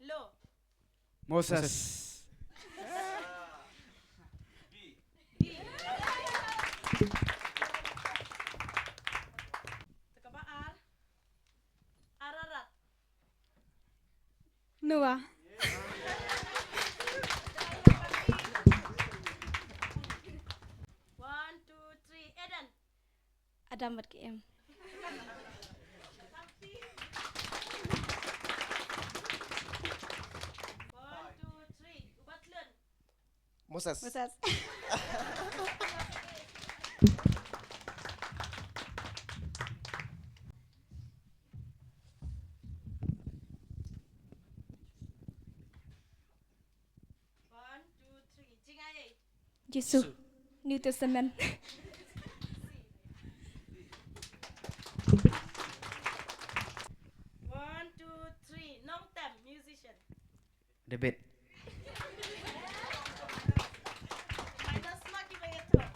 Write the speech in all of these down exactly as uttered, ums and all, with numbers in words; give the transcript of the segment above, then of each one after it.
Lo. Moses. Te kaba ar. Ararat. Noah. One, two, three, Eden. Adam bad ki Em. One, two, three, uba tlun. Moses. Moses. One, two, three. Jingaiei. Jisu. Jisu. New Testament. One, two, three. Nongtem, musician. David. Minus mark kiba ïathuh.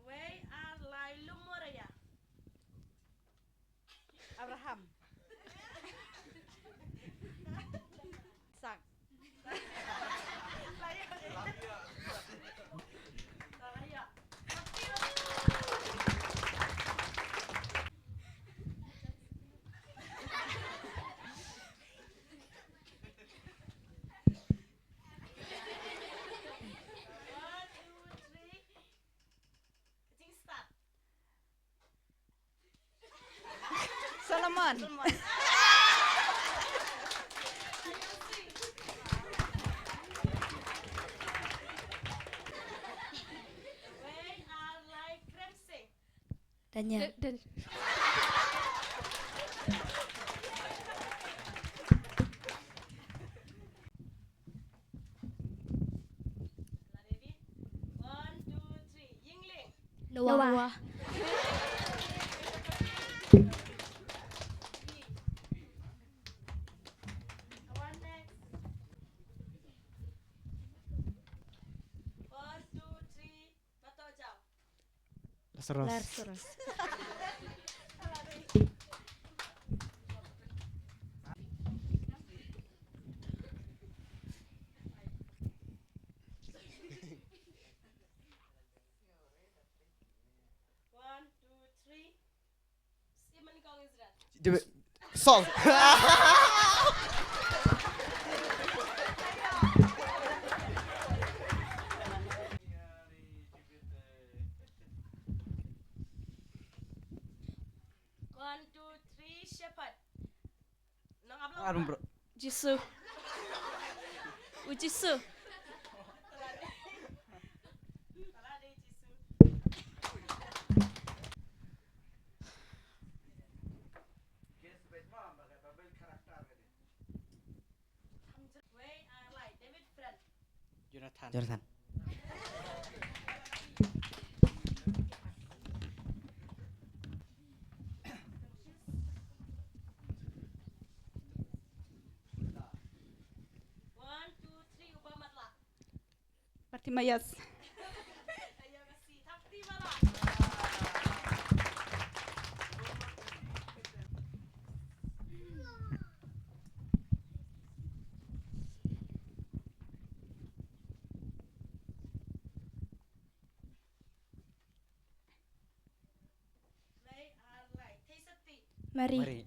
Wei ar lai lum Moriah. Abraham. Isak. One, two, three. Jingstad. Solomon. Wei ar lai krem sing. Daniel. Dan-, Dan-, One, two, three. Yingling. Noah. Noah. Come on, next. One, two, three. Lazarus. Lazarus. One, two, three. Simon kong Israel. Song. One, two, three, shepherd. Nang abang. Arum, bro. Jisu. U Jisu. Jonathan. Jonathan. One, two, three, uba matlah. Bartimaeus. Mari. Mari.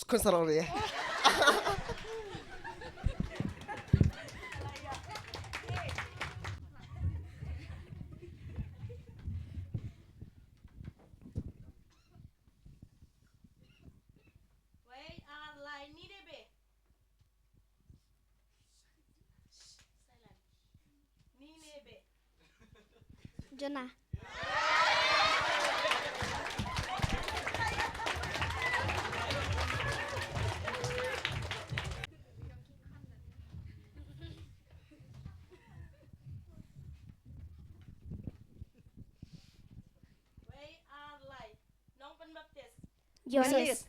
Kun sa long re. Wei ar lai Ninebe. Ninebe. Jonah. Wei ar lai. Nongpynbaptis. Ïoannis. Ïoannis.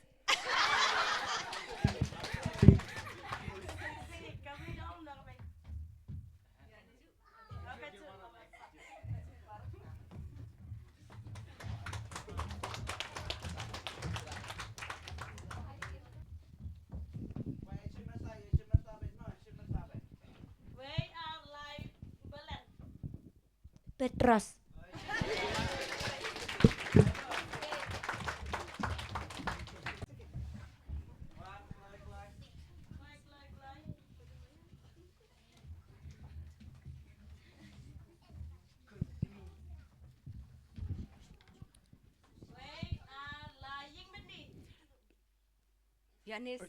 Petros. Yanis.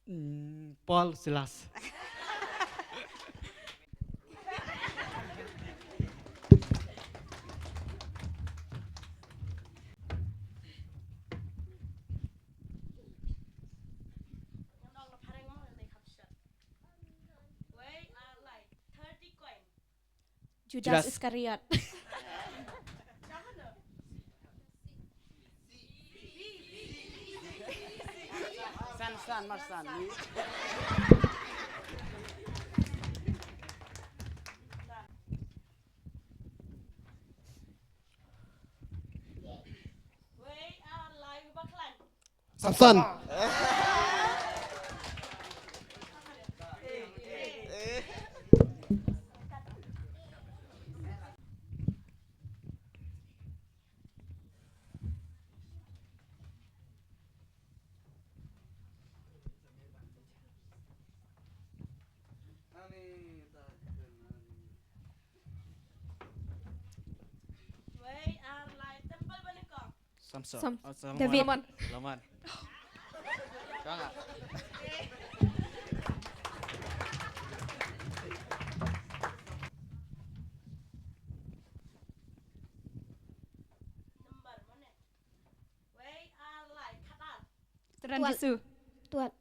Mm, Paul, Silas. Judas Judas. Iskariot. San, san, mar san. Samson. Wei ar lai, templ ba nyngkong. Samson. Sam-, oh, Solomon. David. Solomon. Solomon. Kong ah. Number mana? Wei ar lai, khat ar. Tran Tuan. Jisu. Tuan.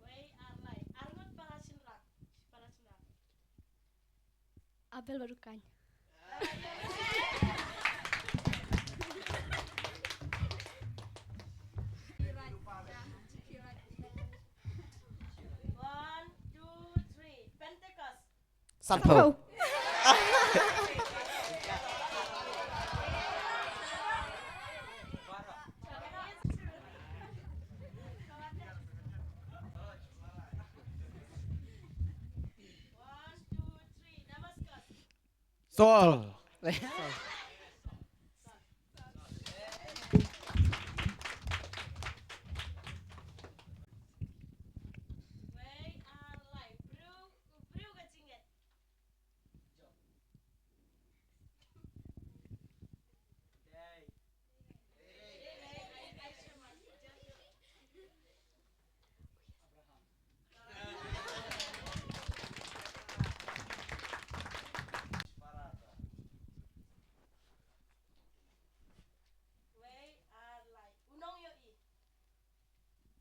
Wei ar lai, arngut para shynrang, para shynrang. Abel bad u Kain. One, two, three. Pentecost. Sanphew. Sanphew. Saul.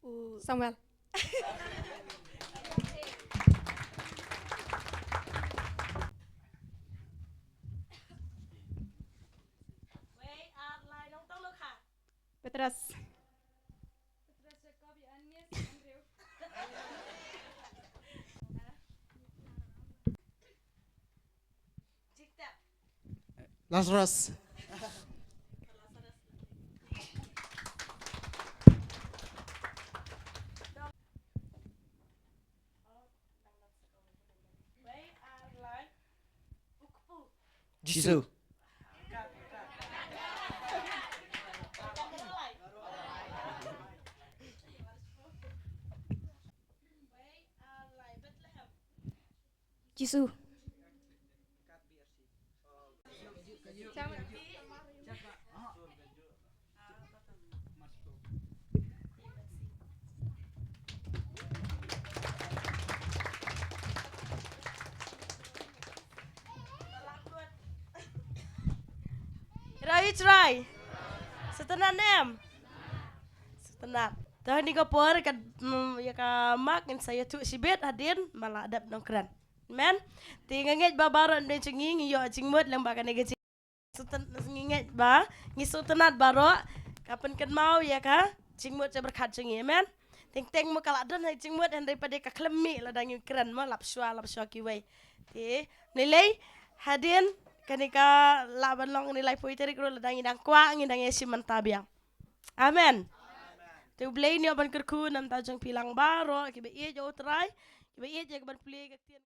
U Samuel. Petros. Lazarus. Jisu. Jisu. Jisu. Rai trai. Sngewtynnat ne em? Sngewtynnat. Te ha kane ka por ka, mm, ïa ka mak ngin sa ïathuh shibit hadien ba la dep nongkren. Amen. Te nga ngeit ba baroh ngi jong ngi ngi ïoh jingmut lyngba kane ka jing. Sngewtyn-, ngi ngeit ba ngi sngewtynnat baroh. ka pynkynmaw ïa ka jingmut jingpyrkhat jong ngi, amen. Teng teng mo ka la don ha jingmut, hynrei pat de ka khlem mih lada ngi kren mo lap shuwa lap shuwa kiwei. Te nilai hadien kane ka lah ban long nilai poi tarik ruh lada ngi dang kwah ngi dang ïa shim mynta biang. Amen. Te U Blei un ïa ban kyrkhu namar jong phi lang baroh kiba ïeit ïa U Trai, kiba ïeit ïa ka ban plie ka ktien.